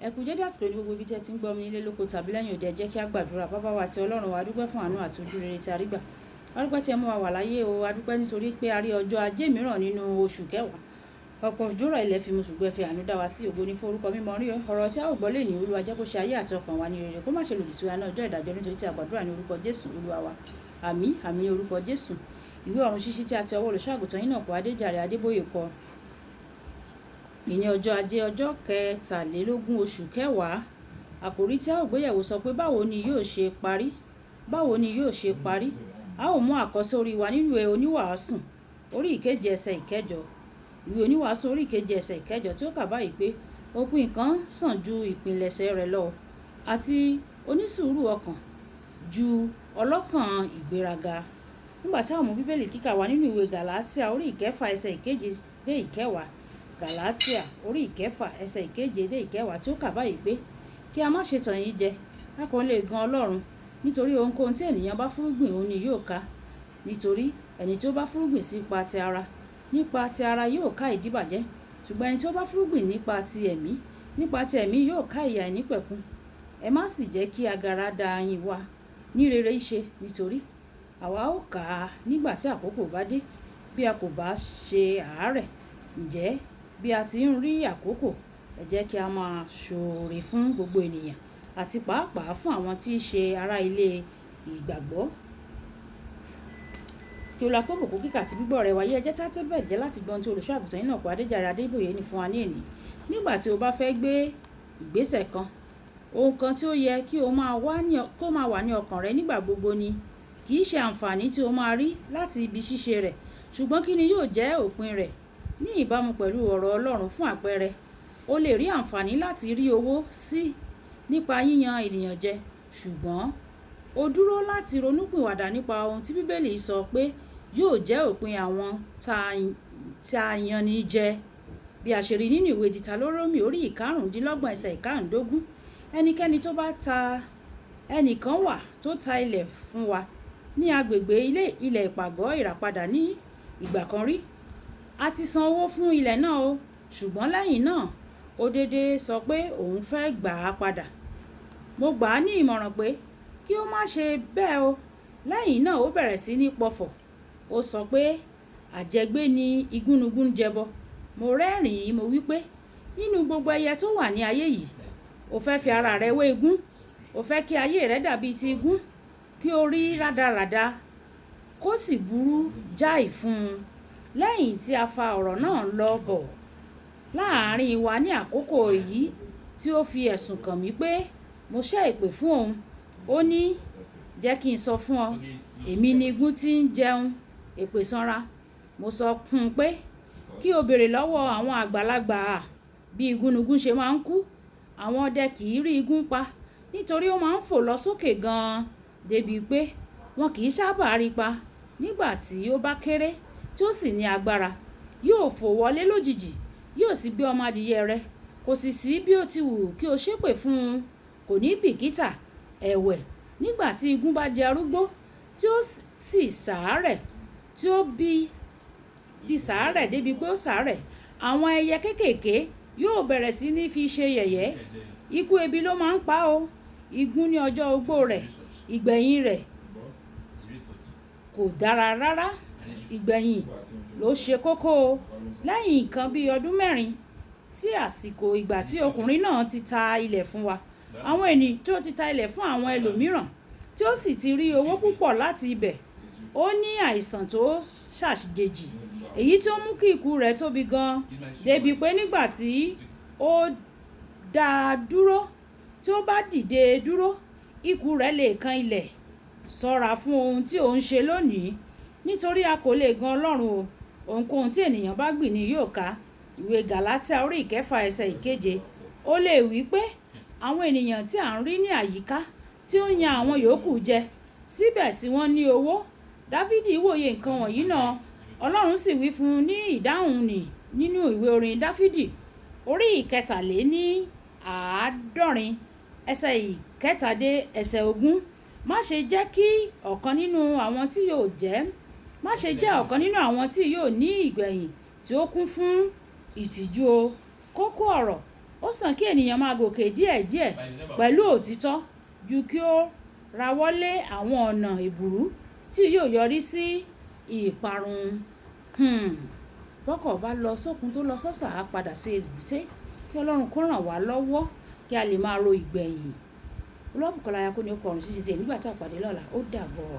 Ẹ kú dédé àsìkò ní gbogbo ibi tí ẹ ti ń gbọ́ mi nílé lóko tàbí lẹ́yìn òde. Ẹ jẹ́ kí a gbàdúrà. Baba wa àti Ọlọ́run wa, a dúpẹ́ fún àánú àti ojú rere tí a rí gbà. A dúpẹ́ tí ẹ mú wa wà láyé o. A dúpẹ́ nítorí pé a rí ọjọ́ ajé mìíràn nínú oṣù kẹwàá. Ọ̀pọ̀ òjò rọ̀, ilẹ̀ fi mu, ṣùgbọ́n ẹ fi àánú dá wa sí. Ògo ní fún orúkọ mímọ́ rí. Ọ̀rọ̀ tí a ó gbọ́ lónìí, Olúwa, jẹ́ kó ṣe ayé àti ọkàn wa ní rere, kó má ṣe lòdì sí wa ní ọjọ́ ìdájọ́, nítorí tí a gbàdúrà ní orúkọ Jésù Olúwa wa. Àmín, àmín, orúkọ Jésù. Ìwé Ọ̀run Ṣíṣí tí a ti ọwọ́ olùṣọ́-àgùntàn Enoch Adéjàre Adébóyè kọ. Ìní ọjọ́ ajé, ọjọ́ 23 oṣù kẹwàá. Àkòrí tí a ó gbéyẹ̀wò sọ pé, "Báwo ni yóò ṣe parí? Báwo ni yóò ṣe parí?" A ó mú àkọ́sórí wa nínú ìwé Oníwàásù orí 7 ẹsẹ̀ 8. Ìwé Oníwàásù orí 7 ẹsẹ̀ 8 tí ó kà báyìí pé, "Òpin nǹkan sàn ju ìpilẹ̀ṣẹ̀ rẹ̀ lọ, àti onísùúrù ọkàn ju ọlọ́kàn ìgbéraga." Nígbà tí a ó mú Bíbélì kíkà wá nínú ìwé Gàlátíà orí 6 ẹsẹ̀ 7 dé 10. Gàlátíà orí 6 ẹsẹ̀ 7 dé 10 tí ó kà báyìí pé, "Kí a má ṣe tàn yín jẹ, a kò lè gan Ọlọ́run, nítorí ohunkóhun tí ènìyàn bá fúnrúgbìn, òun ni yóò ká. Nítorí ẹni tí ó bá fúnrúgbìn sípa ti ara, nípa ti ara yóò ká ìdíbàjẹ́; ṣùgbọ́n ẹni tí ó bá fúnrúgbìn nípa ti ẹ̀mí, nípa ti ẹ̀mí yóò ká ìyè àìnípẹ̀kun. Ẹ má sì jẹ́ kí agara dá yín wá ní rere ṣe, nítorí àwa ó ká a nígbà tí àkókò bá dé, bí a kò bá ṣe àárẹ̀. Ǹjẹ́ bí a ti ń rí àkókò, ẹ jẹ́ kí a máa ṣoore fún gbogbo ènìyàn, àti pàápàá fún àwọn tí í ṣe ará ilé ìgbàgbọ́." Kí Olúwa kó bùkún kíkà àti gbígbọ́ rẹ̀ wáyé. Ẹ jẹ́ tá tó bẹ́ẹ̀ jẹ́ láti gbọ́ ohun tí olùṣọ́ àgùntàn Enoch Adéjàre Adébóyè ní fún wa ní èní. Nígbà tí o bá fẹ́ gbé ìgbésẹ̀ kan, ohun kan tí ó yẹ kí o máa wà ní, kó máa wà ní ọkàn rẹ nígbà gbogbo ni kì í ṣe àǹfààní tí o máa rí láti ibi ṣíṣe rẹ̀, ṣùgbọ́n kí ni yóò jẹ́ òpin rẹ̀ ní ìbámu pẹ̀lú ọ̀rọ̀ Ọlọ́run. Fún àpẹẹrẹ, o lè rí àǹfààní láti rí owó sí nípa yíyan ènìyàn jẹ, ṣùgbọ́n ó dúró láti ronúpìwàdà nípa ohun tí Bíbélì sọ pé yóò jẹ́ òpin àwọn tá a yan ní jẹ. Bí a ṣe rí nínú ìwé Dìtàlórómì orí 25 ẹsẹ̀ 15. Ẹnikẹ́ni tó bá ta ẹnìkan wà tó ta ilẹ̀ fún wa ní agbègbè ilé ilẹ̀ ìpàgọ́ Ìràpadà ní ìgbà kan rí. A ti san owó fún ilẹ̀ náà o, ṣùgbọ́n lẹ́yìn náà ó dédé sọ pé òun fẹ́ gbà á padà. Mo gbà á ní ìmọ̀ràn pé kí ó má ṣe bẹ́ẹ̀ o. Lẹ́yìn náà ó bẹ̀rẹ̀ sí ní pọ̀fọ̀. Ó sọ pé àjẹgbé ni igúnnugún jẹbọ. Mo rẹ́rìn-ín, mo wí pé nínú gbogbo ẹyẹ tó wà ní ayé yìí, o fẹ́ fi ara rẹ wé igún? O fẹ́ kí ayé rẹ dàbí ti igún, kí o rí rádaràda kó sì burú jáì fún un? Lẹ́yìn tí a fa ọ̀rọ̀ náà lọ bọ̀ láàrin wa ní àkókò èyí tí ó fi ẹ̀sùn kàn mí pé mo ṣẹ́ èpè fún òun, ó ní, "Jẹ́ kí n sọ fún ọ, èmi ni igún tí ń jẹun èpè sanra." Mo sọ fún un pé kí ó béèrè lọ́wọ́ àwọn àgbàlagbà bí igúnnugún ṣe máa ń kú. Àwọn ọdẹ kì í rí igún pa nítorí ó máa ń fò lọ sókè gan-an débi pé wọn kì í sábà rí pa. Nígbà tí ó bá kéré tí ó sì ní agbára, yóò fò wọlé lójijì, yóò sì gbé ọmọ adìyẹ rẹ̀. Kò sì sí bí ó ti wù kí o ṣépè fún un, kò ní bìkítà. Ẹ̀wẹ̀, nígbà tí igún bá di arúgbó tí ó sì ṣàárẹ̀, tí ó bí ti ṣàárẹ̀ débi pé ó ṣàárẹ̀, àwọn ẹyẹ kéékèèké yóò bẹ̀rẹ̀ sí ní fi ṣe yẹ̀yẹ́. Ikú ebi ló máa ń pa o. Igún ní ọjọ́ ogbó rẹ̀, ìgbẹ̀yìn rẹ̀ kò dára rárá. Ìgbẹ̀yìn ló ṣe kókó o. Lẹ́yìn nǹkan bí ọdún 4 sí àsìkò ìgbà tí ọkùnrin náà ti ta ilẹ̀ fún wa, àwọn ènìyàn tí ó ti ta ilẹ̀ fún àwọn ẹlòmíràn tí ó sì ti rí owó púpọ̀ láti ibẹ̀, ó ní àìsàn tó ṣàjèjì èyí tí ó mú kí ikùn rẹ̀ tóbi gan-an débi pé nígbà tí ó dá dúró, tí ó bá dìde dúró, ikùn rẹ̀ lè kan ilẹ̀. Ṣọ́ra fún ohun tí ò ń ṣe lónìí, nítorí a kò lè gan Ọlọ́run o. Ohunkóhun tí ènìyàn bá gbìn ni yóò ká. Ìwé Gàlátíà orí 6 ẹsẹ̀ 7. Ó lè wí pé àwọn ènìyàn tí à ń rí ní àyíká tí ó ń yan àwọn yòókù jẹ síbẹ̀ tí wọ́n ní owó. Dafidi wòye nǹkan wọ̀nyí náà. Ọlọ́run sì wí fún un ní ìdáhùn ní nínú ìwé orin Dafidi orí 73 ẹsẹ̀ 3 dé ẹsẹ̀ 20. Má ṣe jẹ́ kí ọ̀kan nínú àwọn tí yóò jẹ́, má ṣe jẹ́ ọ̀kan nínú àwọn tí yóò ní ìgbẹ̀yìn tí ó kún fún ìtìjú o. Kókó ọ̀rọ̀, ó Ó sàn kí ènìyàn máa gòkè díẹ̀díẹ̀ pẹ̀lú òtítọ́ ju kí ó rawọ́lé àwọn ọ̀nà ìbùrú tí yóò yọrí sí ìparun. Bọ́kọ̀ bá lọ sókun tó lọ sọ́sà, á padà sí èbúté. Kí Ọlọ́run kó ràn wá lọ́wọ́ kí a lè máa ro ìgbẹ̀yìn. Olúwabùkọ́lá Ayakóni ó kọ ọ̀run ṣíṣe tiẹ̀ nígbà tí a pàdé lọ́la. Ó dàbọ̀.